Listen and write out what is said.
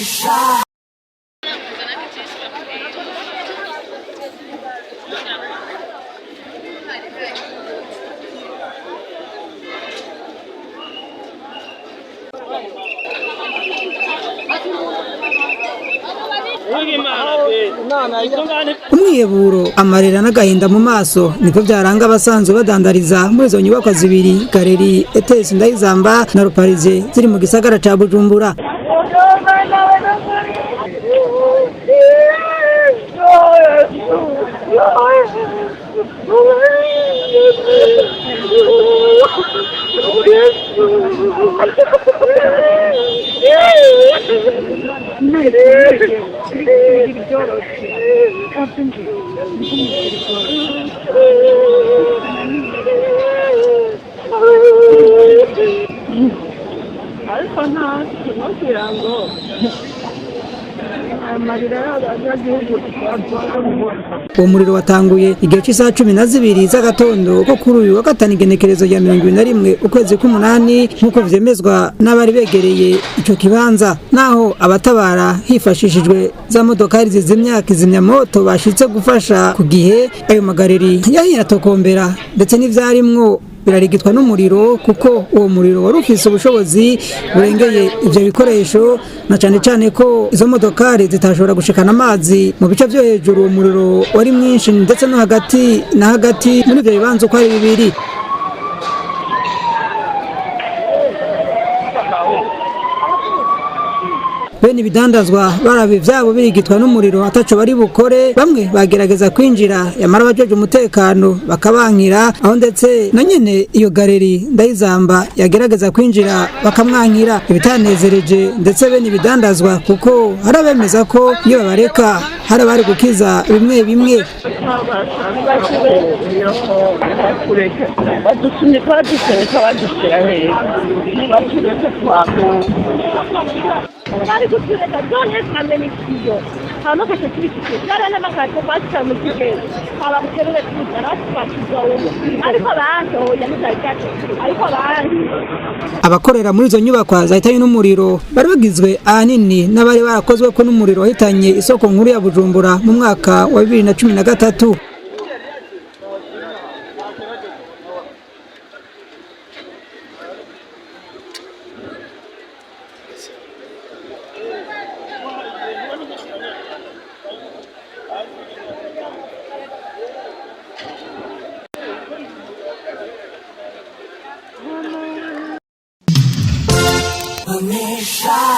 Bonesha. Umwiyeburo, amarira n'agahinda mu maso niko byaranga abasanzwe badandariza muri izo nyubakwa zibiri, Galerie ETS Ndayizamba na Ruparize, ziri mu gisagara ca Bujumbura. Ariko ntacyo kugira ngo amarira y'abanyagihugu. Uwo muriro watanguye igihe cy'isaha 12 z'agatondo ko kuri uyu wa gatanu, igenekerezo rya 21 ukwezi k'umunani, nk'uko vyemezwa n'abari begereye ico kibanza. Naho abatabara hifashishijwe za modokari zizimya kizimyamoto bashitse gufasha ku gihe, ayo magareri yahiye aratokombera, ndetse n'ivyarimwo birarigitwa n'umuriro, kuko uwo muriro wari ufise ubushobozi burengeye ivyo bikoresho, na cane cane ko izo modokari zitashobora gushikana amazi mu bice vyo hejuru. Uwo muriro wari mwinshi ndetse no hagati na hagati muri ivyo bibanza uko ari bibiri. Bene ibidandazwa baraba ivyabo birigitwa n'umuriro ataco bari bukore. Bamwe bagerageza kwinjira, yamara abajeje umutekano bakabankira, aho ndetse na nyene iyo galerie Ndayizamba yagerageza kwinjira bakamwankira, ibitanezereje ndetse bene ibidandazwa, kuko hari abemeza ko iyo babareka hari abari gukiza bimwe bimwe. Batureke, badusunika, badusunika, badushyira hejuru, batureke twagonga. Bari kutureka byonyine twamena ikiyo, hama kaca tubifite n'amakarato twashyize mu kigega, twaba guterure tuzana twatuzowe, ariko bantoya ntibyari byacu, ariko bandi. Abakorera muri izo nyubakwa zahitanye n'umuriro bari bagizwe ahanini n'abari barakozwe ko n'umuriro wahitanye isoko nkuru ya Bujumbura mu mwaka wa 2013. Bonesha.